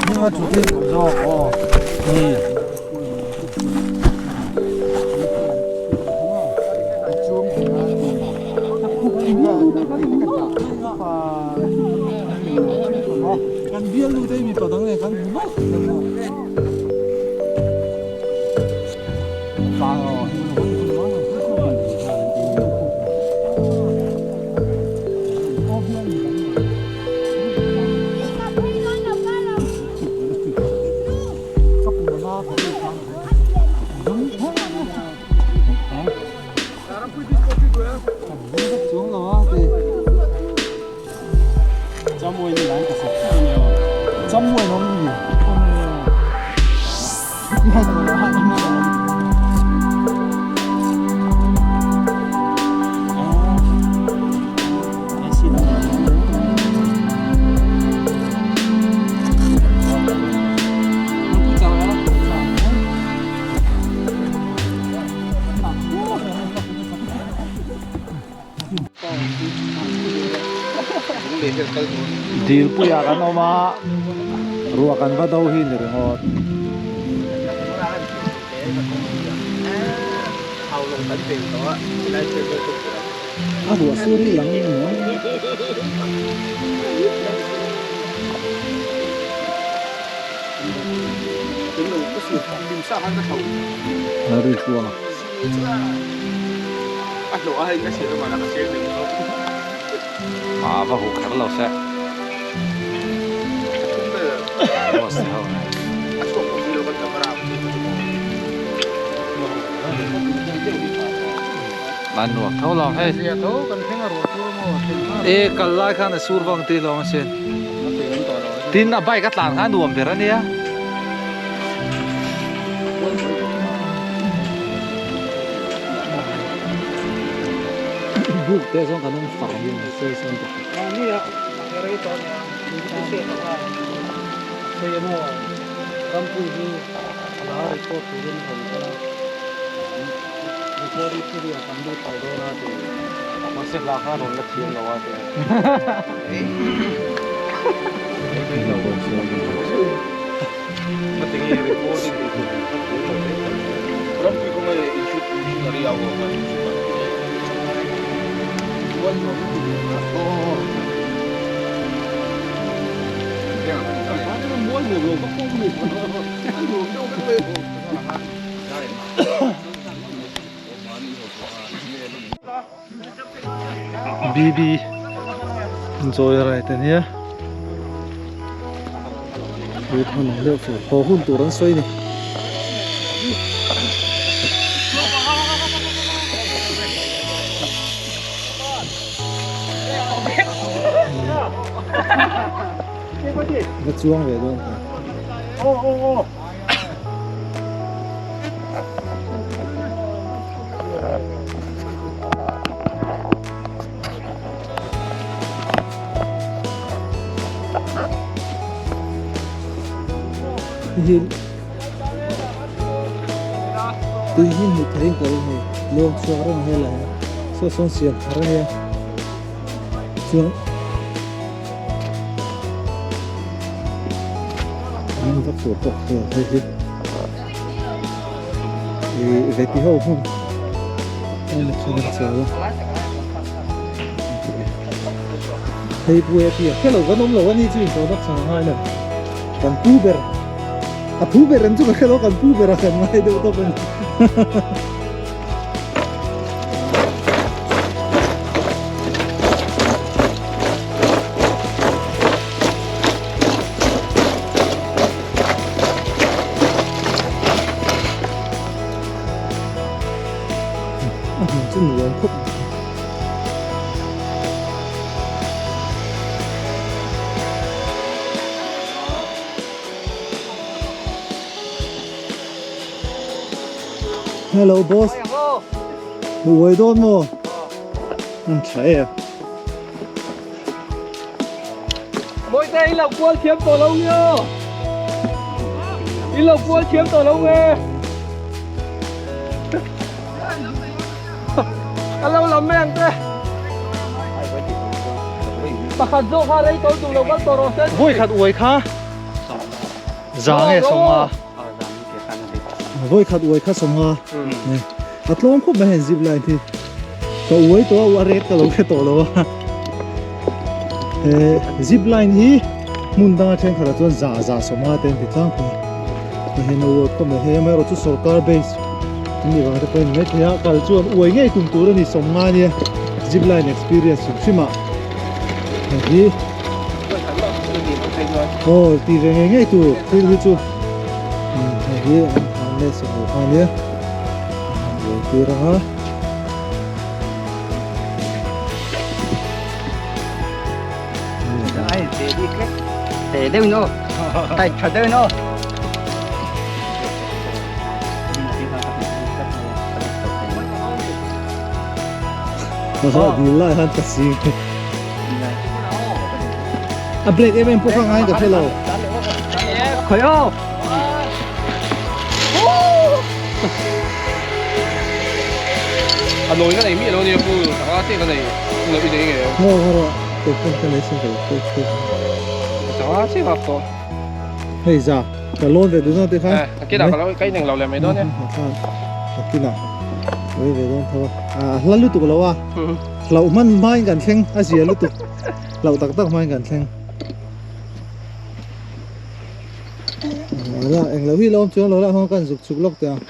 Hminga chu thil duh zawk aw ni. Kan bialnu te mipa dang nen kan hmu mai. Dilpuiah kan awm a, ruah kan va do hi ni ringawt. A ruah sur hi lang maw? A ri hua. A va huh kher lo se. An nuam tho lo hei. E kal lai khan a sur vang tih lawng asin. Tin a bike a tlan kha a nuam ber ania. Buk te chuan kan awm far hi a sawi sawn ta. Nia rei tawh nia hei emaw rampui hi la record turin rawn kal a recording studio kan lut tawh dawn a ti mahse hla kha rawn la thiam lo a ti BB joy ride a nia tui khan ang deuh fur haw hun tur an sawi a ni. Va chuang ve dawn ta. Hi tui hi hmuh theih in ka ring hei lawng chhuak reng hel a saw sawn siam thar a nia chuan an vak tur pawh hei hi. Ih veti ho hmun a chuan an chawl a hei buai a tia khelo kan awm lo a ni chu introduction a ngai lo kan pu ber a pu ber em chu ka hrelo kan pu ber a kan ngai deuh tawp a ni. A hmun chu nuam khawp mai. Hello boss. Buai dawn maw? An tha em. Mawi te i lo kual thiam tawh lo nge aw. I lo kual thiam tawh lo nge. A lo lam mai ang te. Pakhat zawk kha rei tawh duh lo kal tawh rawh se. Vawi khat uai kha. Za nge sawnga? Vawi khat uai kha sawnga. A tlawm khawp mai hei zip line hi. Ka uai tawh a, a rate ka lo hre tawh lo a. Zip line hi hmun danga thenkhatah chuan za za sawnga te an ti tlangpui a. Hei a uai khawp mai hei amaherawh chu sorkar base an nih vang te pawhin maithei a kal chuan uai ngei tum tur a ni sawnga ania zip line experience hrim hrim ah hei hi aw ti ve ngei ngei tur thil hi chu hei hi an harness ang lo kha ania an uai tir ang a. Te deuh no. Tai tha deuh no. Ka dil lai han ka sing. A break em em pawh kha ngai ka hre lo. Khoi o. A nawi ka nei miah lo nia pu sanga te ka nei nawi nei ngei lo. Ngaw ngaw rawh kei pawn ka nei sin ka lo pek pek. Sanga che ka tawh. Hei za ka lawn ve duh dawn te kha. Eh a kinah ka lo ka ineng lo leh mai dawn e. A kinah ka ve dawn tho a. A hla lutuk lo a. Hlauh hman hmain kan thleng a zia lutuk. Hlauh tak tak hmain kan thleng. Ala eng lo hi lo awm chuang lo la hawng kan zuk chuk lawk teh ang.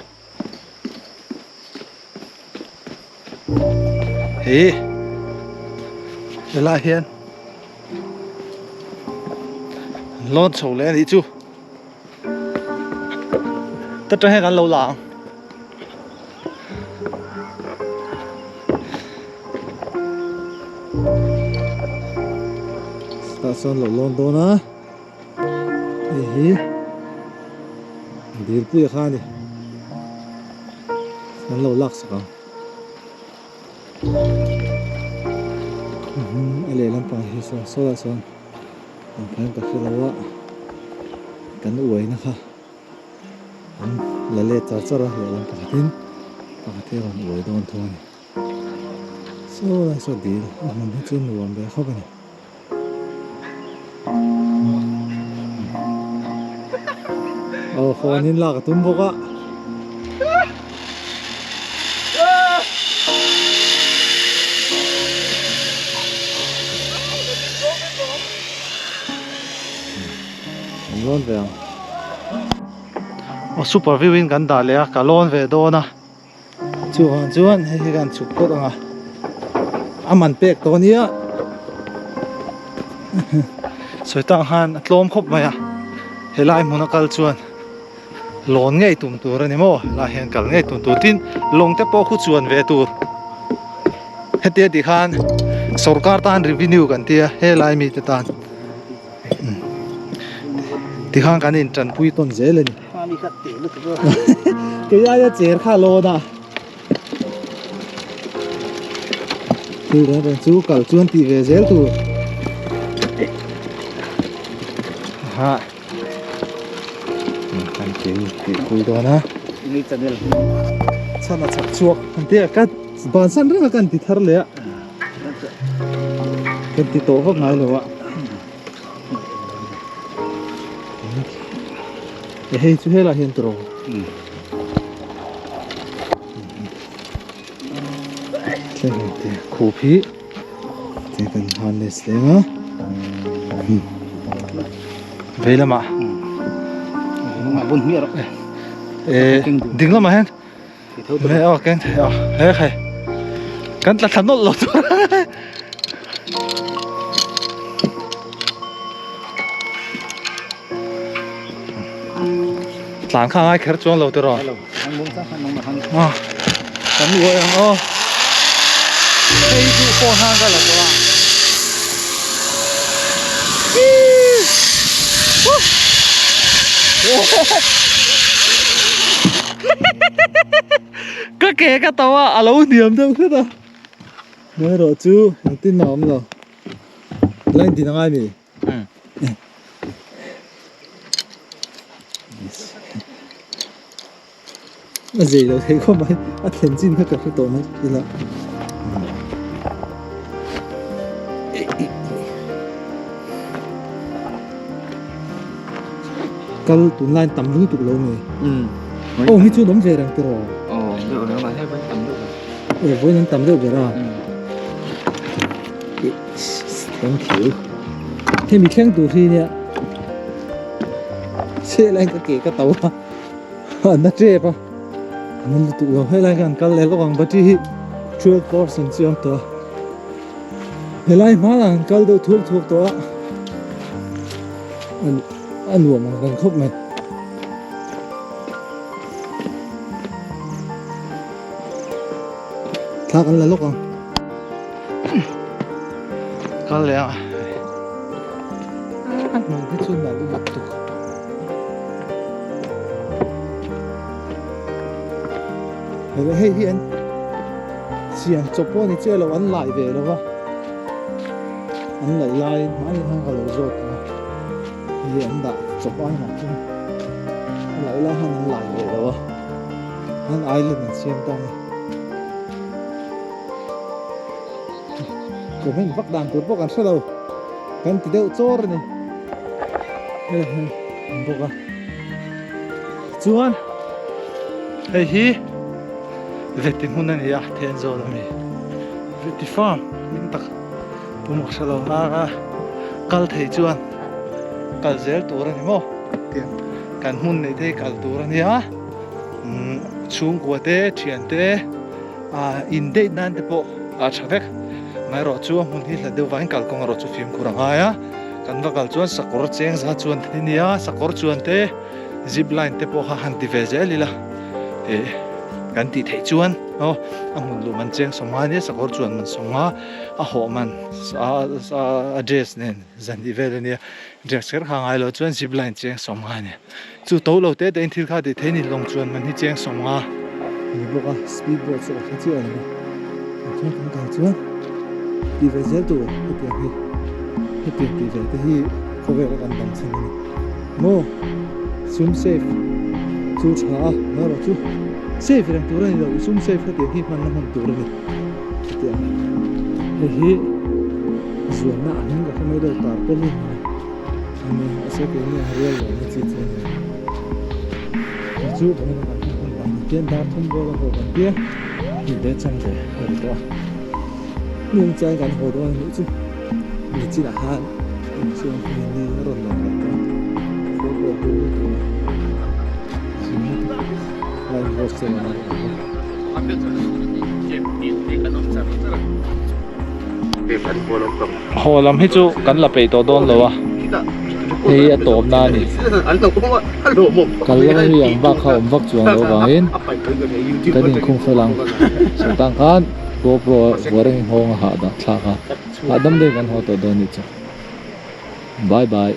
Hi helai hian an lawn chho leh a nih chu ta tang hian kan lo la ang. Tah chuan lo lawn dawn a. Hei hi dilpui a kha a ni an lo lak sak ang a lehlam pang hi sawn saw lah sawn ang khan ka hre lo a kan uaina kha an la let char char a lehlam pakhatin pakhat hi a rawn uai dawn thung a ni saw lai saw dil a hmun hi chu nuam ve khawp a ni. Aw phone in lak a tum bawk a. An lawn ve ang. Aw super view in kan dah leh a ka lawn ve dawn a. Chuvang chuan hei hi kan chhuk phawt ang a, a man pek tawh ania sawi tang khan a tlawm khawp mai a, helai hmun a kal chuan lawn ngei tum tur a ni maw helai hian kal ngei tum tur tin lawng te pawh khu chuan ve tur hetia tih khan sorkar tan revenue kan tia helai mite tan tikhan kan intanpui tawn zel a ni. Kei aia cher kha lawn a. Thil reng reng chu kal chuan tih ve zel tur. Ha. Kan kei tih pui dawn a. Ni channel. Chhan a chak chhuak kan tia ka bansan reng a kan ti thar leh a. Kan ti tawh vak ngai lo a. Hei chu helai hian tawrh thleng te khup hi te kan harness leng a vei lamah ding lamah hian Hei aw keng thei aw he khai kan tla thla nawlh lo tur tlan kha ngai kher chuang lo tiraw a kan uai ang aw hei chu phone han ka la tawh a Ka ke ka tau a, a lo hniam deuh hret a. Hmai erawh chu engtin mah a awm lo. Line din a ngai mi? A zei lo thei khawp mai, a thlen chin kha ka hre tawh mai ila. Kal tunlai tam lutuk lo mai. Aw hi chu an awm ve reng tiraw? Aw awm deuh reng mahse vawiin tam deuh ber. Aw vawiin an tam deuh ber a. Thank you. Hemi thleng tur hi nia chhe lai ka ke ka to a an na tep a an na lutuk lo helai khan kal leh lawk ang battery hi 12% chiang tawh a helai hmanah an kal deuh thuak thuak tawh a a nuam ang reng khawp mai. Thla kan la lawk ang. Kal leh a. A hmun hi chu nalh lutuk. Hei hi an siam chawp pawh a ni chiah lo an lai ve lo va. An laih laiin hmai khan ka lo zawt a. Hei an dah chawp a inah chuan a laih lai khan an lai ve lo a. An island an siam ta a ni. Comment vak dan tur pawh kan hre lo. Kan ti deuh chawr a ni. Hei hei an bawk a. Chuan hei hi veti hmun a ni a Thenzawl a mi. Veti farm hming tak pum ka hre lo a kal thei chuan kal zel tur a ni maw tiang kan hmun neih te hi kal tur a nia chhungkua te thian te ah in date nan te pawh a tha vek amaherawh chu a hmun hi hlat deuh vangin kalkawng erawh chu fimkhur a ngai a kan va kal chuan sakawr cheng za chuan te nia sakawr chuan te zip line te pawh kha han ti ve zel ila eh kan tih theih chuan aw a hmun luh man cheng sawmnga ania sakawr chuan man sawmnga a hawh man a dress nen zan tih vel ania dress kher kha ngai lo chuan zip line cheng sawmnga ania chu to lo te te in thil kha tih theih a ni lawng chuan man hi cheng sawmnga ani bawk a speed boat chu a hre chiah lo a chuan kan kal chuan tih ve zel tur hetiang hi hetiang tih ve te hi khawvel a kan dang chhan a ni maw sum safe chu tha a erawh chu safe reng tur a ni lo sum safe hetiang hi hmanna hman tur a ni hetiang hei hi zuanna a hming ka hre mai deuh tarpaulin a ni a mahse keini ang rual lo na chi chu a ni lo chu vawiin a kan hman hun dan ni hian dar thum vel a haw kan tia hei ve chang ve a ri tawh a nung chuan kan haw dawn a nih chu ni chinah khan chuan hei ni a rawn lang leh tawh a khaw pawh a bul lutuk a line post te rawn lang bawk. Haw lam hi chu kan la peih tawh dawn lo a, hei a tawp na a ni. Kal lam hi ang bak kha awm vak chuang loh avangin kan inkhung fel ang. Sawtang khan GoPro vuah reng nghawng a hah dah thlak a, hahdam deuhin kan haw tawh dawn a nih chu. Bye bye.